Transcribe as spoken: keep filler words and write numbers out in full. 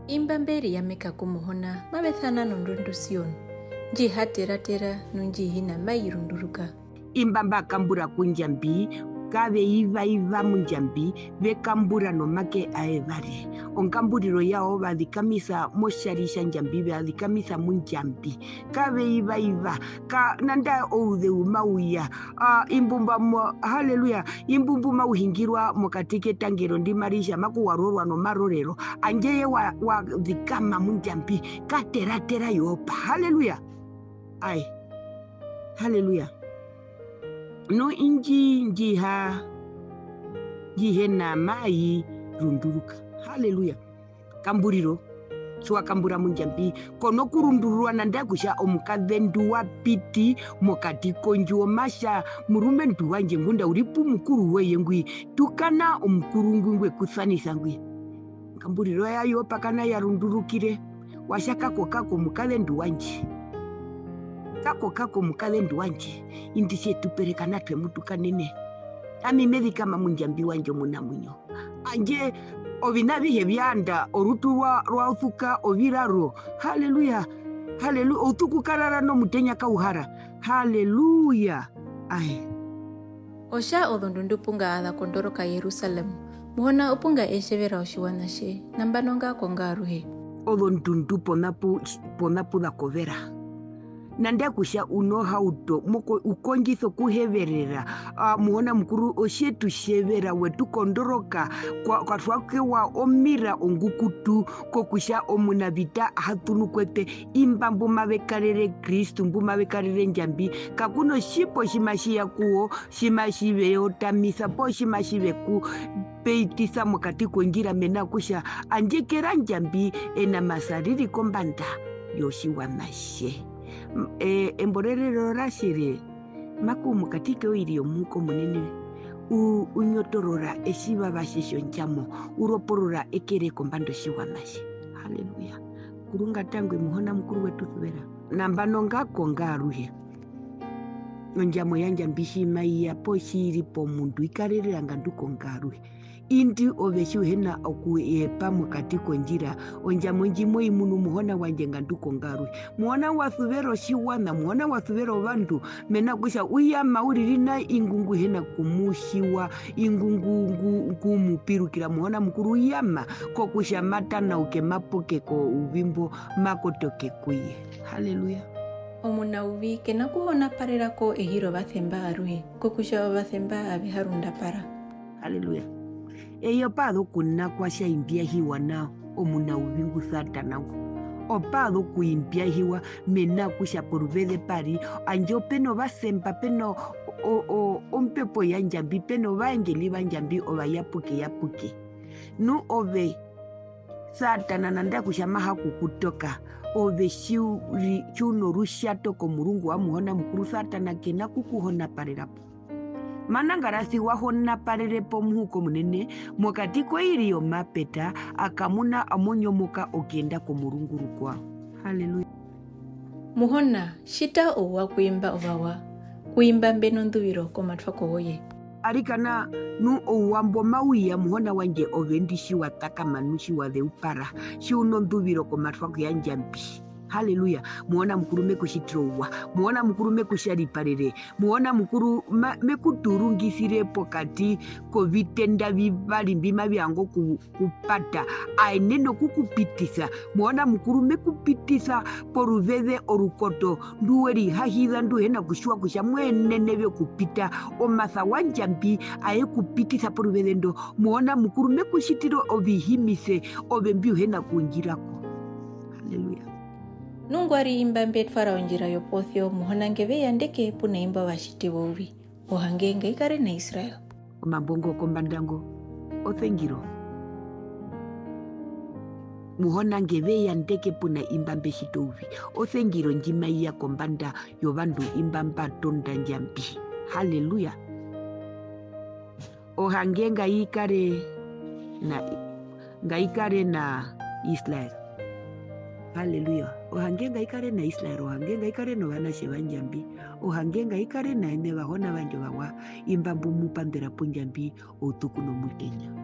Imba mbe riyameka ku Muhona, mave sana nondundu Sion, ndji ha teratera, nu ndji hi na mai runduruka. Imba mba kambura ku Ndjambi, kave ivaiva mu Ndjambi, ve kambura nomake aevari. Ongamburiro yawo va zikamisa motjari tja Ndjambi, va zikamisa mu Ndjambi. Kave ivaiva, ka, nandae ouzeu mau ya. Ah, imbu mba mo, haleluya, imbu mbu mau hingirwa mokati ketangero ndi mari tja maku warorwa nomarorero, handje eye wa, wa zikama mu Ndjambi, ka teratera Jopa. Haleluya. Ae. Haleluya. Nu indji ndji ha, ndji hi na mai runduruka. Haleluya. Kamburiro, tji wa kambura mu Ndjambi, ko nokurundururwa nandae kutja omukazendu wa piti mokati kondjuwo ma tja, murumendu wandje ngunda u ri pu mukuru woye ngwi, tukana omukuru ngwi ngwe ku sanisa ngwi. Kamburiro ya Jopa kana ya rundurukire, wa tja kako kako mukazendu wandje. Kako kako mukazendu wandje, indi tje tu pere kana twe mu tukanene. Ami me zikama mu Ndjambi wandje omunamuinyo. Handje oviṋa avihe vya yanda, orutu rwa, rwa utuka, oviraro. Haleluya. Haleluya. Outuku ka rara nomutenya kau hara. Haleluya. Ae. Otja ozondundu punga za kondoroka Jerusalem, Muhona opunga ee tjevera otjiwaṋa tje, nambano nga ko nga aruhe. Ozondundu pona pu, pona pu za kovera. Nandae kutja u nohauto, moko-, u kondjisa okuheverera. Ah, Muhona Mukuru, otje tu tjevera, we tu kondoroka, kwa, kwa twa kewa omira ongukutu, kokutja omunavita a ha ṱunu kwete, imba mbu mave karere Kristu, mbu mave karere Ndjambi, kaku na otjipo tji matji ya ku wo, tji matji ve yotamisa, poo tji matji ve ku peitisa mokati kondjira, mena rokutja handje kera Ndjambi ena masa ri ri kombanda yotjiwaṋa tje. M-, e-, embo rerero ra tjere, maku mokati koiri yomuhuko munene, u-, u nyotorora etjivava tje tjondjamo, u roporora ekere kombanda yotjiwaṋa tje. Haleluya. Kurungata ngwi Muhona Mukuru we tu suvera. Nambano nga ko nga aruhe. Ondjamo ya Ndjambi tji mai ya poo tji i ri pomundu, i karerera nga ndu ko nga aruhe. Indi ove tji u hi na okuyepa mokati kondjira, ondjamo ndji mo i munu Muhona wandje nga ndu ko nga aruhe. Muhona wa suvera otjiwaṋa, Muhona wa suvera ovandu, mena rokutja u yama uriri nai ingu ngu hi na kumutjiwa, ingu ngu, ngu, ngu mu pirukira Muhona Mukuru, u yama kokutja ma tanauke, ma poke kouvi mbo, ma kotoke ku ye. Haleluya. Omunauvi ke na kuhonaparera ko ehi rovasemba aruhe, kokutja ovasemba ave ha rundapara. Haleluya. Eye opa za okunakwa tja imbyahiwa nao, omunauvi ngu Satana ngo. Opa za okuimbyahiwa, mena rokutja poruveze pa ri, handje pe novasemba, pe no o, o, ombepo ya Ndjambi, pe novaengeli va Ndjambi ovayapuke yapuke. Nu ove, Satana, nandae kutja ma ha kukutoka, ove tji u ri, tji u norutjato komurungu wa Muhona Mukuru, Satana ke na kukuhonaparera po. Manangarasi wa honaparere po muhuko munene mokati koiri yomapeta, a kamuna a monyomoka okuyenda komurungu rukwao. Haleluya. Muhona, tjita ouwa ku imba ovawa, ku imba mbe nonduviro komatwako woye. Arikana nu ouwa mbo mau ya, Muhona wandje, ove ndi tji wa takama nu tji wa zeupara, tji u nonduviro komatwako ya Ndjambi. Haleluya. Muhona Mukuru me ku tjitire ouwa. Muhona Mukuru me ku tjariparere. Muhona Mukuru ma-, me ku turungisire pokati kovitenda vivari mbi mavi vanga oku-, kupata. A yenene okukupitisa. Muhona Mukuru me ku pitisa poruveze orukoto, ndu we rihahiza, ndu u hi na kutjiwa kutja mo yenene vi okupita. Omasa wa Ndjambi aye ku pitisa poruveze ndo. Muhona Mukuru me ku tjitire ovihimise, ove mbi u hi na kundjira ko. Haleluya. Nungwari imba mbe twara ondjira yoposyo, Muhona nge ve yandeke puna imba ovatjiti vouvi. Ohange ngai kare na Israel. Omambo ngo kombanda ngo, osengiro. Muhona nge ve yandeke puna imba mbe tjita ouvi. Osengiro ndji mai ya kombanda yovandu imba mba tonda Ndjambi. Haleluya. Ohange ngai kare na, ngai kare na Israel. Haleluya. Ohange ngai kare na Israel, ohange ngai kare novanatje va Ndjambi, ohange ngai kare na ene vahona vandje ovawa, imba mbu mu panḓera pu Ndjambi outuku nomutenya.